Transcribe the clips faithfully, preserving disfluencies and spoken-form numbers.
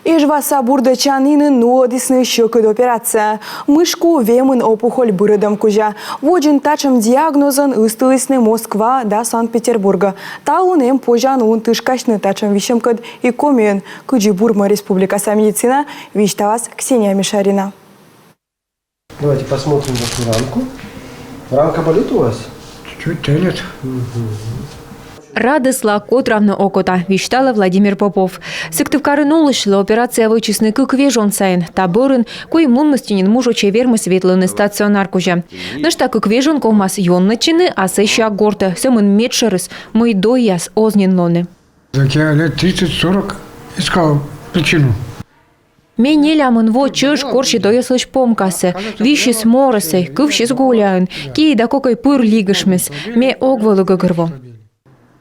Эжваса бурдӧдчанінын нуӧдісны сьӧкыд операция. Мышку вемын опухоль бырӧдӧм кузя. Водзын татшӧм диагнозӧн ыстылісны Москва да Санкт-Петербургӧ. Талун эм позянлун тышкасьны татшӧм висьӧмкӧд и Комиын. Кыдзи бурмӧ республикаса медицина, висьталас Ксения Мишарина. Давайте посмотрим вашу ранку. Ранка болит у вас? Чуть-чуть тянет. Радысла котравны окота, висьталӧ Владимир Попов. Сыктывкарын олысьлы операция вӧчисны кык вежон сайын. Та бӧрын куим лун мысти нин мужичӧй вермис ветлыны стационар кузя. Нӧшта кык вежон ковмас ёнмӧдчыны, а сэсся гортӧ, сӧмын медшӧрыс, мый дойяс оз нин лоны. Так я лет тридцать-сорок искал причину. Ме нелямын во чӧж корси дойяслысь помкасӧ. Висис морӧсӧй, кывсис гуляӧн. Киӧй да кокӧй пыр лигышмис. Ме ог вӧлі гӧгӧрво.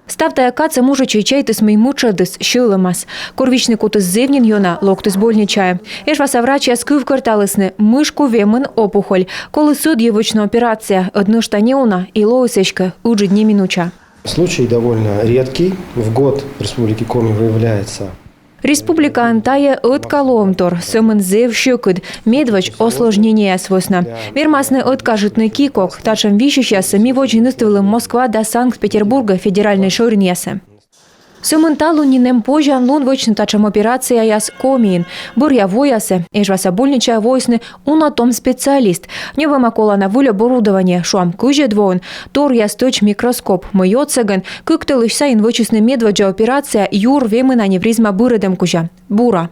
Став тайӧ кадсӧ мужичӧй чайтіс, мый мытшӧдыс сьӧлӧмас. Кор висьны кутіс зэв нин ёна, локтіс больничаӧ. Эжваса врачьяс кывкӧрталісны: мышку вемын опухоль. Коліс ӧдйӧ вӧчны операция, ӧд нӧшта неуна и лоис эськӧ ыджыд неминуча. Случай довольно редкий. В год в Республике Коми выявляется. Республикаын тайӧ ӧтка лоӧмтор, сӧмын зэв сьӧкыд, медводз осложнениеяс вӧсна. Вермасны ӧткажитны ки-кок. Татшӧм висьысьяссӧ ми водзын ыстывлім Москва да Санкт-Петербургӧ федеральнӧй шӧринъясӧ. Сӧмын талун нин эм позянлун вӧчны татшӧм операцияяс Комиын. Бӧръя воясӧ Эжваса больничаӧ воисны уна том специалист. Ньӧбӧма колана выль оборудование, шуам, кызьӧд воын торъя стӧч микроскоп, мый отсӧгӧн кык тӧлысь сайын вӧчисны медводдза операция юр вемын аневризма бырӧдӧм кузя. Бура.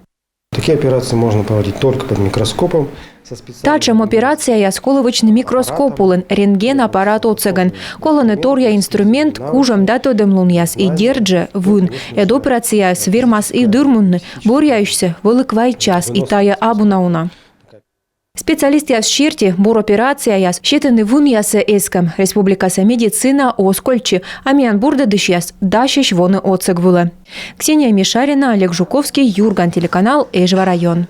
Такие операции можно проводить только под микроскопом. Татшӧм операцияяс колӧ вӧчны микроскоп улын, рентген аппарат отсӧгӧн. Колӧны торъя инструмент, кужӧм да тӧдӧмлунъяс и, дерт жӧ, вын. Ӧд операцияыс вермас и дырмунны, бӧръяысьсӧ вӧлі квайт час, и тайӧ абу на уна. Специалистъяс серти, бур операцияяс сетӧны вынъясӧ эскӧм. Республикаса медицина оз кольччы, а миян бурдӧдысьяс дасьӧсь воны отсӧг вылӧ. Ксения Мишарина, Олег Жуковский, «Юрган» телеканал, Эжва район.